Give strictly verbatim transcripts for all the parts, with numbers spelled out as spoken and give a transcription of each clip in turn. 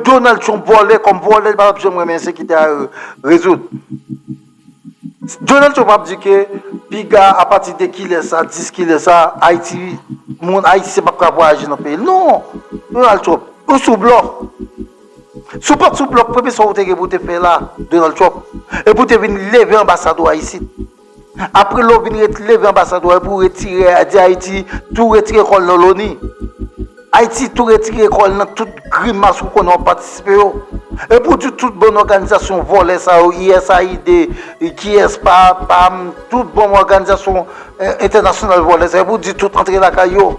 Donald Trump vòlè, kòm vòlè, li pa t ap janm renmen ensekirite a rezoud. Donald Trump ap di ke piga apati de kilè sa, dis kilè sa, Ayiti, moun Ayisyen p ap ka vwayaje nan peyi l. Non! Donald Trump, ou sou blòf. Si w pa t sou blòf, premye sa w te gen pou w te fè la, Donald Trump, e pou w te vin leve anbasad ou a isit. Apre lè w vin ret-, leve anbasad ou a, e pou w retire, di Ayiti tou retire kò l nan loni. Ayiti tou retire kò l nan tout grimas ou konnen w ap patisipe yo. E pou w di tout bann òganizasyon vòlè sa yo, U S A I D, kiyès, pa, pam, tout bann òganizasyon, eh, entènasyonal vòlè sa yo, e pou w di tout antre lakay yo.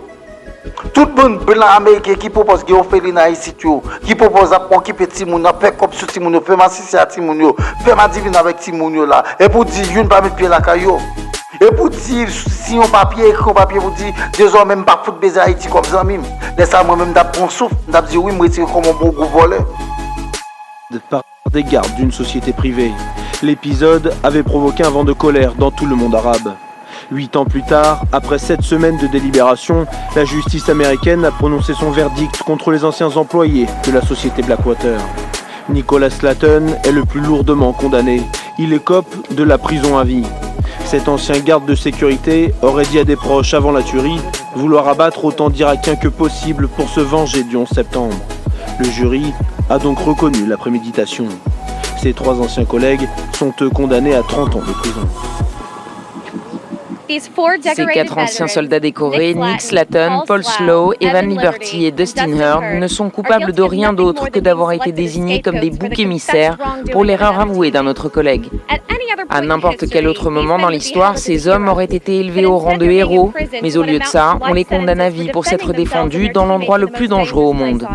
Tout bann blan ameriken ki pwopòz gen òfelina isit yo, ki pwopòz ap okipe timoun, ap fè kòb sou timoun yo, fè masisi a timoun yo, fè madivin avèk timoun yo la, e pou di youn pa met pye lakay yo. E pou di, siyen yon papye, ekri yon papye pou di, dezòmè m pa fout bezwen Ayiti kòm zanmi m. Lè sa a, mwen menm, m t ap pran souf, m t ap di, wi, m retire kò m yon bon gwo vòlè. Par des gardes d'une société privée. L'épisode avait provoqué un vent de colère dans tout le monde arabe. Huit ans plus tard, après sept semaines de délibération, la justice américaine a prononcé son verdict contre les anciens employés de la société Blackwater. Nicholas Slaton est le plus lourdement condamné. Il écope de la prison à vie. Cet ancien garde de sécurité aurait dit à des proches avant la tuerie vouloir abattre autant d'Irakiens que possible pour se venger du onze septembre. Le jury a donc reconnu la préméditation. Ses trois anciens collègues sont eux condamnés à trente ans de prison. Ces quatre anciens soldats décorés, Nick Slaton, Paul Slow, Evan Liberty et Dustin Heard, ne sont coupables de rien d'autre que d'avoir été désignés comme des boucs émissaires pour les rares avoués d'un autre collègue. À n'importe quel autre moment dans l'histoire, ces hommes auraient été élevés au rang de héros, mais au lieu de ça, on les condamne à vie pour s'être défendus dans l'endroit le plus dangereux au monde.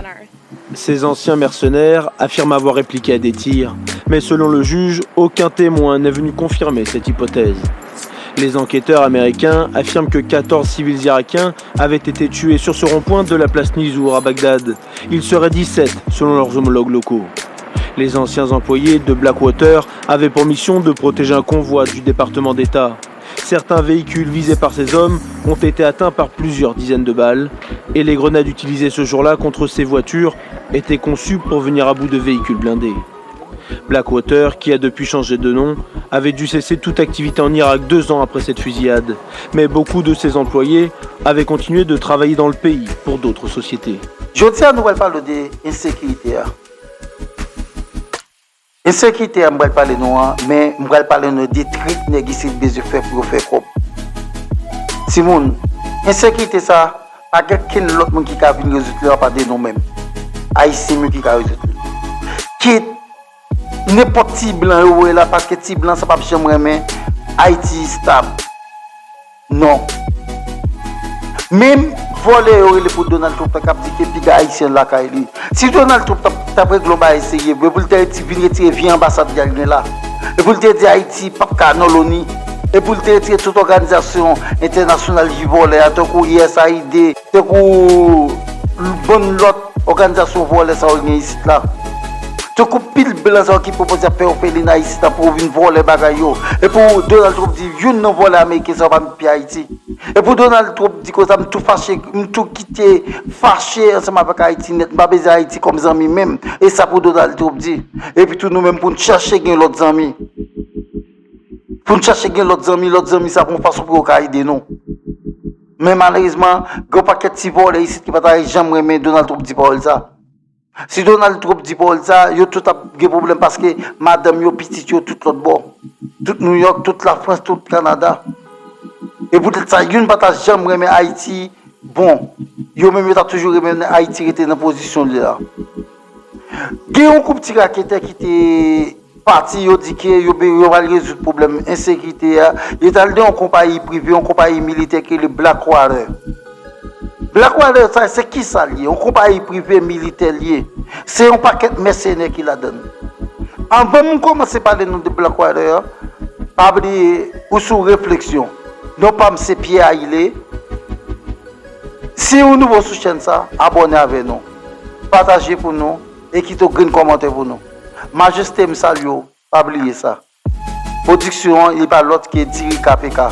Ces anciens mercenaires affirment avoir répliqué à des tirs, mais selon le juge, aucun témoin n'est venu confirmer cette hypothèse. Les enquêteurs américains affirment que quatorze civils irakiens avaient été tués sur ce rond-point de la place Nizour à Bagdad. Ils seraient dix-sept selon leurs homologues locaux. Les anciens employés de Blackwater avaient pour mission de protéger un convoi du département d'État. Certains véhicules visés par ces hommes ont été atteints par plusieurs dizaines de balles et les grenades utilisées ce jour-là contre ces voitures étaient conçues pour venir à bout de véhicules blindés. Blackwater, qui a depuis changé de nom, avait dû cesser toute activité en Irak deux ans après cette fusillade. Mais beaucoup de ses employés avaient continué de travailler dans le pays pour d'autres sociétés. Jodi a nou pral pale de ensekirite a. Ensekirite a m pral pale nou an, men m pral pale nou de trik nèg isit bezwen fè pou yo fè kòb. Timoun, ensekirite sa, pa gen kenn lòt moun ki ka vin rezoud li apa de nou menm. Ayisyen menm ki ka rezoud li. Kit nenpòt ti blan yo voye la, paske ti blan sa p ap janm renmen Ayiti stab. Non. Menm vòlè yo rele pou Donald Trump k ap di ke piga Ayisyen lakay li. Si Donald Trump t ap, t ap regle yon bagay serye vre, pou l te reti-, vin retire vye anbasad li al gen la, e pou l te di Ayiti p ap ka nan loni, e pou l te retire tout òganizasyon entènasyonal ki vòlè a, tankou U S A I D, tankou bann lòt òganizasyon vòlè sa yo gen isit la. Tankou pil blan sa yo ki pwopoze ap fè òfelina isit la pou yo vin vòlè bagay yo. E pou Donald Trump di youn nan vòlè ameriken sa yo pa met pye Ayiti. E pou Donald Trump di konsa, m tou fache, m tou kite fache ansanm avèk Ayiti nèt, m pa bezwen Ayiti kòm zanmi menm. E sa pou Donald Trump di. Epi tou nou menm pou n chache gen lòt zanmi. Pou n chache gen lòt zanmi, lòt zanmi sa pou yon fason pou yo ka ede nou. Men malerezman, gen yon pakèt ti vòlè isit ki pa ta janm renmen Donald Trump di pawòl sa. Si Donald Trump di pawòl sa, yo tout ap gen pwoblèm paske madanm yo, pitit yo, tout lòt bò. Tout Nouyòk, tout Lafrans, tout Kanada. E poutèt sa, youn pa ta janm renmen Ayiti. Bon, yo menm yo ta toujou renmen Ayiti rete nan pozisyon li la. Gen yon gwoup ti raketè ki te pati, yo di ke yo be-, yo pral rezoud pwoblèm ensekirite a. Yo t al nan yon konpayi prive, yon konpayi militè ki rele Blackwater. Blackwater sa, se kisa l ye? Yon konpayi prive militè l ye. Se yon pakèt mèsenè ki ladann. Anvan m kòmanse pale nou de Blackwater, pa bliye ou sou refleksyon. Non pa m se Pierre Ailé. Si ou nouvo sou chèn sa, abòne avè nou. Pataje pou nou e kite yon grenn kòmantè pou nou. Majeste m salye w, pa bliye sa. Pwodiksyon an, li pa lòt ke diri K P K.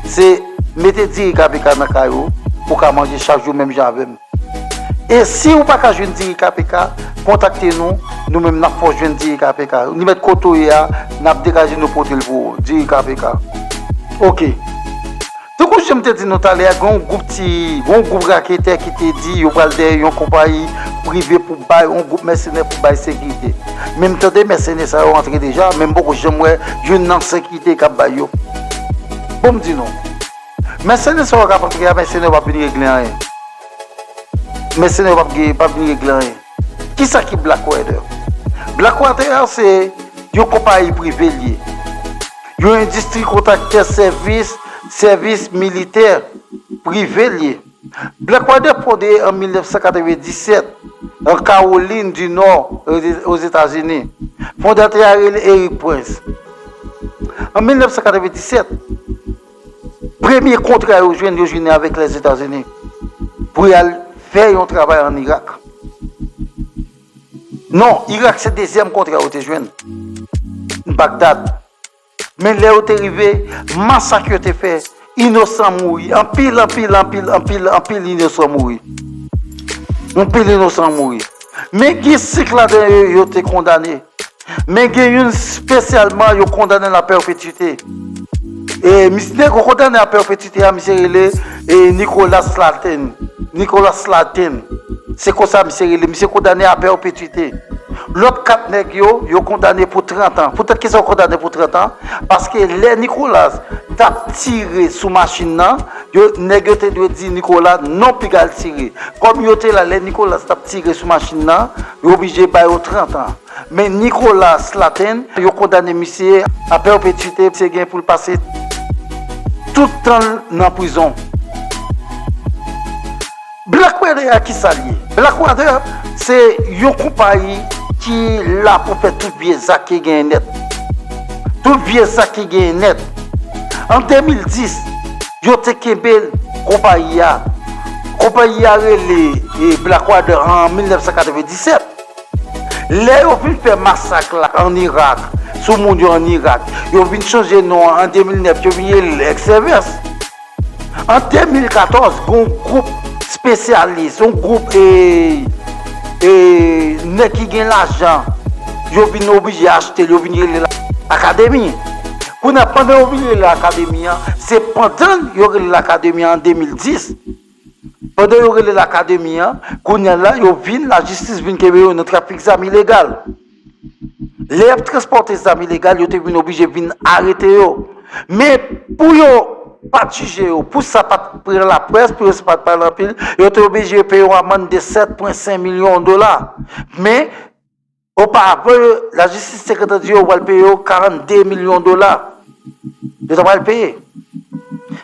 Se mete diri K P K nan kay ou, pou w ka manje chak jou menm jan avè m. E si ou pa ka jwenn diri K P K, kontakte nou, nou menm n ap fè w jwenn diri K P K. Li mèt kote w ye a, n ap degaje nou pote l pou ou, diri K P K. Oke. Tankou jan m te di nou talè a, gen yon gwoup ti, gen yon gwoup raketè ki te di yo pral dèyè yon konpayi prive pou bay yon gwoup mèsenè pou bay sekirite. Men m tande mèsenè sa yo antre deja, men m poko janm wè youn nan sekirite k ap bay yo. Bon, m di nou, mèsenè sa yo k ap antre a, mèsenè yo p ap vin regle anyen. Mèsenè yo p ap gen, p ap vin regle anyen. Kisa ki Blackwater? Blackwater a se yon konpayi prive l ye. Yon endistri kontraktè sèvis, sèvis militè prive l ye. Blackwater fonde an mil nèf san katrevenndisèt an Kawolin di Nò, Ozetazini. Fondatè a rele Erik Prince. An mil nèf san katrevenndisèt, premye kontra yo jwenn, yo jwenn avèk Lèzetazini pou y al fè yon travay ann Irak. Non, Irak se dezyèm kontra yo te jwenn. Bagdad. Men lè yo te rive, masak yo te fè, inosan mouri. Anpil, anpil, anpil, anpil, anpil inosan mouri. Anpil inosan mouri. Men gen senk ladan yo, yo te kondane. Men gen youn espesyalman, yo kondane l a pèpetwite. E mis-, nèg yo kondane a pèpetwite a, misye rele, e, Nicolas Slatin. Nicolas Slatin. Se konsa misye rele. Misye kondane a pèpetwite. Lòt kat nèg yo, yo kondane pou trant an. Poutèt kisa yo kondane pou trant an? Paske lè Nicolas t ap tire sou machin nan, yo, nèg yo te dwe di Nicolas non, piga al tire. Kòm yo te la lè Nicolas t ap tire sou machin nan, yo oblije ba yo trant an. Men Nicolas Slatin, yo kondane misye a pèpetwite, misye gen pou l pase tout tan l nan prizon. Blackwater a, kisa l ye? Blackwater se yon konpayi ki la pou fè tout vye zak ki genyen nèt. Tout vye zak ki genyen nèt. An de mil dis, yo te kenbe konpayi a. Konpayi a rele, e, Blackwater an mil nèf san katrevenndisèt. Lè yo fin fè masak la ann Irak, sou moun yo ann Irak, yo vin chanje non an, an de mil nèf, yo vin rele Exeves. An de mil katòz, gen yon gwoup espesyalis, yon gwoup, e, e, nèg ki gen lajan, yo vin oblije achte l, yo vin rele l Akademi. Kounye a, pandan yo vin rele l Akademi an, se pandan yo rele l Akademi an an de mil dis, pandan yo rele l Akademi an, kounye a la, yo vin, lajistis vin kenbe yo nan trafik zam ilegal. Lè y ap transpòte zam ilegal, yo te vin oblije vin arete yo. Men pou yo pa t jije yo, pou sa pa t pran laprès, pou yo sa pa t pale anpil, yo te oblije peye yon amann de sèt pwen senk milyon dola. Men, oparavan, lajistis te gentan di yo, yo pral peye yo karannde milyon dola. Yo ta pral peye.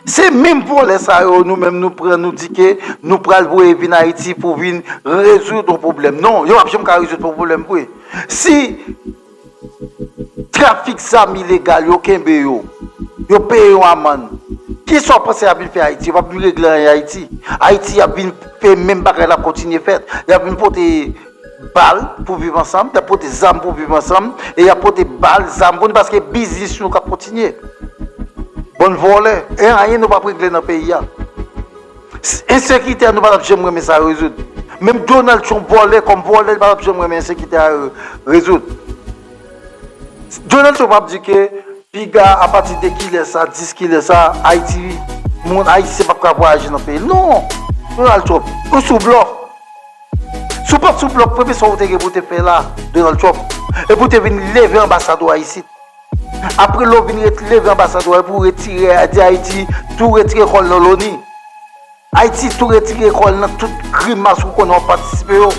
Se menm vòlè sa yo, nou menm nou pran, nou di ke nou pral voye vin Ayiti pou vin rezoud yon pwoblèm. Non, yo p ap janm ka rezoud yon pwoblèm vre. Si trafik zam ilegal yo kenbe yo, yo peye yon amann, kisa w panse y ap vin fè Ayiti? Yo p ap vin regle anyen Ayiti. Ayiti ap vin fè menm bagay la kontinye fèt. Y ap vin pote bal pou viv ansanm, y ap pote zam pou viv ansanm, e y ap pote bal, zam pou nou, paske biznis nou k ap kontinye. Bann vòlè, e anyen nou p ap regle nan peyi a. S-, ensekirite a, nou pa t ap janm renmen sa rezoud. Menm Donald Trump vòlè, kòm vòlè, li pa t ap janm renmen ensekirite a re-, rezoud. Donald Trump ap di ke piga apati de kilè sa, dis kilè sa, Ayiti, moun ayisyen p ap ka vwayaje nan peyi l. Non! Donald Trump, ou sou blòf. Si w pa t sou blòf, premye sa w te gen pou w te fè la, Donald Trump, e pou w te vin leve anbasad ou a isit. Apre lè w vin ret-, leve anbasad ou a, e pou w retire, di Ayiti tou retire kò l nan loni. Ayiti tou retire kò l nan tout grimas ou konnen w ap patisipe yo.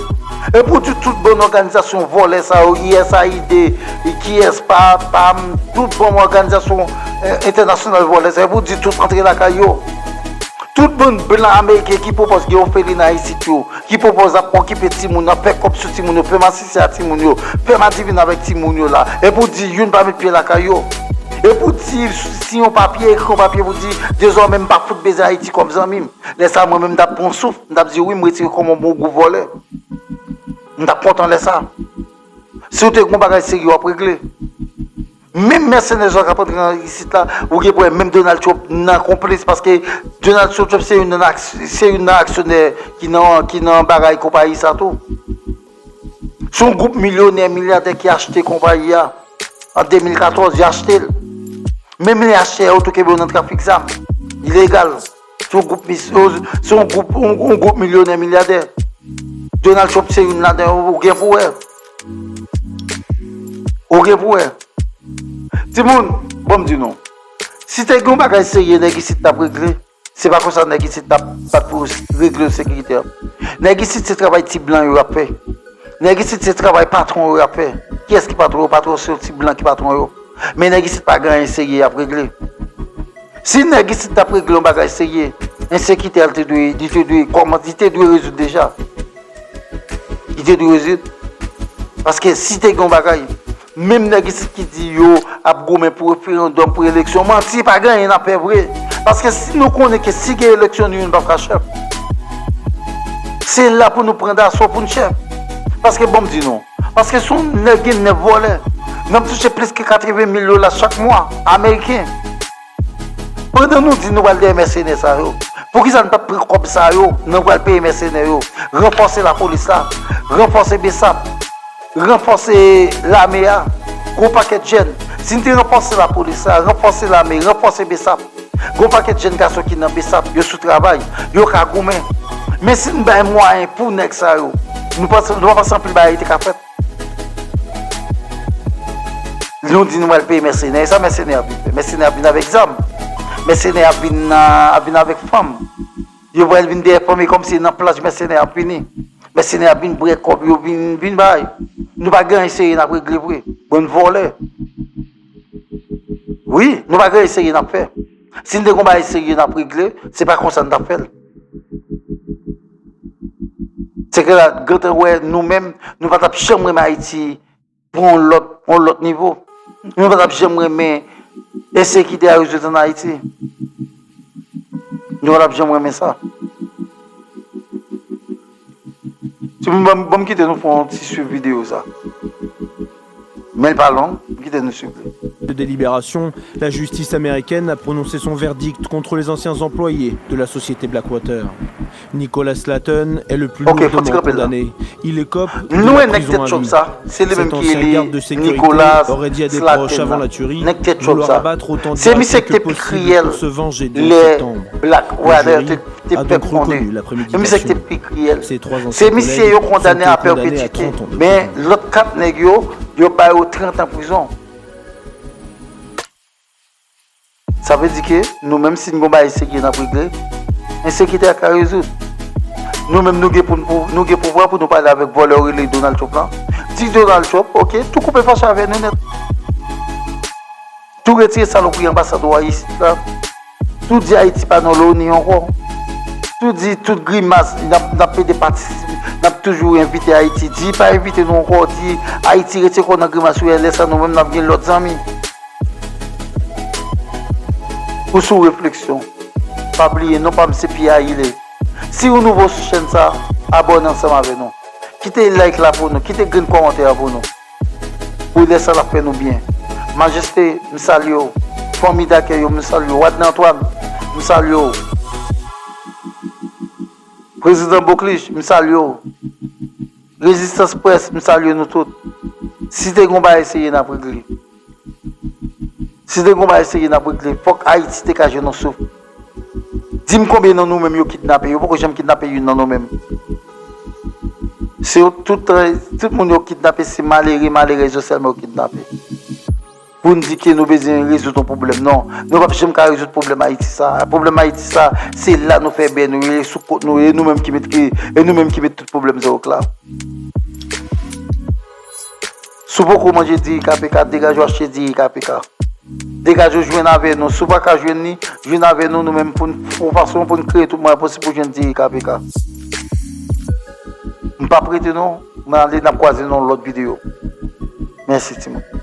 E pou di tout bann òganizasyon vòlè sa yo, U S A I D, kiyès, pa, pam, tout bann òganizasyon, eh, entènasyonal vòlè sa yo, e pou di tout antre lakay yo. Tout bann blan ameriken ki pwopòz gen òfelina isit yo, ki pwopòz ap okipe timoun nan, fè kòb sou timoun yo, fè masisi a timoun yo, fè madivin avèk timoun yo la, e pou di youn pa met pye lakay yo. E pou di, siyen yon papye, ekri yon papye pou di, dezòmè m pa fout bezwen Ayiti kòm zanmi m. Lè sa a, mwen menm, m t ap pran souf. M t ap di, wi, m retire kò m yon bon gwo vòlè. M t ap kontan lè sa a. Si w te gen yon bagay serye w ap regle. Menm mèsenè sa k ap antre nan isit la, ou gen pou wè menm Donald Trump nan konplis, paske Donald Trump se youn nan ak-, se youn nan aksyonè ki nan, ki nan bagay konpayi sa tou. Se yon gwoup milyonè, milyadè ki achte konpayi a. An de mil katòz, yo achte l. Menm lè achte yo tou kenbe yo nan trafik zam ilegal. Se yon gwoup mis-, se yon gwoup, yon, yon gwoup milyonè, milyadè. Donald Trump se youn ladan yo, ou gen pou wè. Ou gen pou wè. Timoun, bon m di nou. Si te gen yon bagay serye nèg isit t ap regle, se pa konsa nèg isit t ap bat pou regle sekirite a. Nèg isit se travay ti blan yo ap fè. Nèg isit se travay patwon yo y ap fè. Kiyès ki patwon yo? Patwon se yon ti blan ki patwon yo. Men nèg isit pa gen anyen serye y ap regle. Si nèg isit t ap regle yon bagay serye, ensekirite a li te dwe, li te dwe kòman, li te dwe rezoud deja. Li te dwe rezoud. Paske si te gen yon bagay, menm nèg isit ki di yo ap goumen pou referandòm, pou eleksyon, manti, pa gen anyen n ap fè vre. Paske si nou konnen ke si gen eleksyon, nou youn p ap ka chèf. Se la pou nou pran daso pou n chèf. Paske bon m di nou, paske si yon nèg gen nèf vòlè, n ap touche plis ke katreven mil dola chak mwa, ameriken. Pandan nou di nou pral dèyè mèsenè sa yo, poukisa n pa t pran kòb sa yo, nou pral peye mèsenè yo, ranfòse lapolis la, ranfòse besap, ranfòse lame a, gwo pakèt jèn. Si n te ranfòse lapolis la, ranfòse lame, ranfòse besap, gwo pakèt jèn gason ki nan besap, yo sou travay, yo ka goumen. Men si n bay mwayen pou nèg sa yo, nou panse, nou pa panse anpil bagay te ka fèt. Nou di nou pral peye mèsenè, e sa mèsenè ap vin fè? Mèsenè ap vin avèk zam. Mèsenè ap vin, ap vin avèk fanm. Yo pral vin dèyè fanm, e kòmsi nan plaj mèsenè ap vini. Mèsenè ap vin bwè kòb yo, vin, vin bay. Nou pa gen anyen serye n ap regle vre. Bann vòlè. Wi, nou pa gen anyen serye n ap fè. Si n te gen yon bagay serye n ap regle, se pa konsa n t ap fè l. Se ke la, gentan wè nou menm, nou pa t ap janm renmen Ayiti pran yon lòt, yon lòt nivo. Nou pa t ap janm renmen ensekirite a rezoud ann Ayiti. Nou pa t ap janm renmen sa. Timoun, ban m, ban m kite nou fè yon ti swiv videyo sa. Men l pa long, m kite nou swiv li. De délibération, la justice américaine a prononcé son verdict contre les anciens employés de la société Blackwater. Nicholas Slaton est le plus lourdement condamné. Il écope de la prison à vie. Cet ancien garde de sécurité aurait dit à des proches avant la tuerie vouloir abattre autant d'Irakais que possible pour se venger de septembre. Le jury a donc reconnu l'après-midi d'action. Ses trois anciens collègues sont condamnés à trente ans de prison. Sa vle di ke nou menm, si n gon bagay serye n ap regle, ensekirite a ka rezoud. Nou menm, nou gen pou n, pou, nou gen pouvwa pou nou pale avèk vòlè yo rele Donald Trump lan. Di Donald Trump, oke, tou koupe fache avè nou nèt. Tou retire salopri anbasadò a isit la. Tou di Ayiti pa nan loni ankò. Tou di tout grimas, n ap, n ap pede patisipe, n ap toujou envite Ayiti. Di pa envite nou ankò, di Ayiti retire kò nan grimas yo, lè sa nou menm n ap gen lòt zanmi. Ou sou refleksyon. Pa bliye, non pa m se Pierre Ayile. Si ou nouvo sou chèn sa, abòne ansanm avè nou. Kite like la pou nou, kite grenn kòmantè a pou nou. Pou lè sa l ap fè nou byen. Majeste, m salye w. Fanmi dakèy yo, m salye w. Wadnè Antoine, m salye w. Prezidan Boclich, m salye w. Rezistans Près, m salye nou tout. Si te gon bagay serye, n ap regle. Si te gon bagay serye n ap regle, fòk Ayiti te ka jwenn yon souf. Di m konbyen nan nou menm yo kidnape? Yo poko janm kidnape youn nan nou menm. Se yo tout, tout moun yo kidnape, se malere, malerèz yo sèlman yo kidnape. Pou n di ke nou bezwen rezoud yon pwoblèm, non. Nou p ap janm ka rezoud pwoblèm Ayiti sa. Pwoblèm Ayiti sa, se la nou fè bè nou, e sou kont nou, e nou menm ki met, e nou menm ki met tout pwoblèm sa yo la. Si w poko manje diri K P K, degaje w achte diri K P K. Degaje w jwenn avè nou. Si w pa ka jwenn li, jwenn avè nou, nou menm pou n, pou fason pou n kreye tout mwayen posib pou jwenn diri K P K. M p ap rete non. Mwen ale, n ap kwaze nan yon lòt videyo. Mèsi, timoun.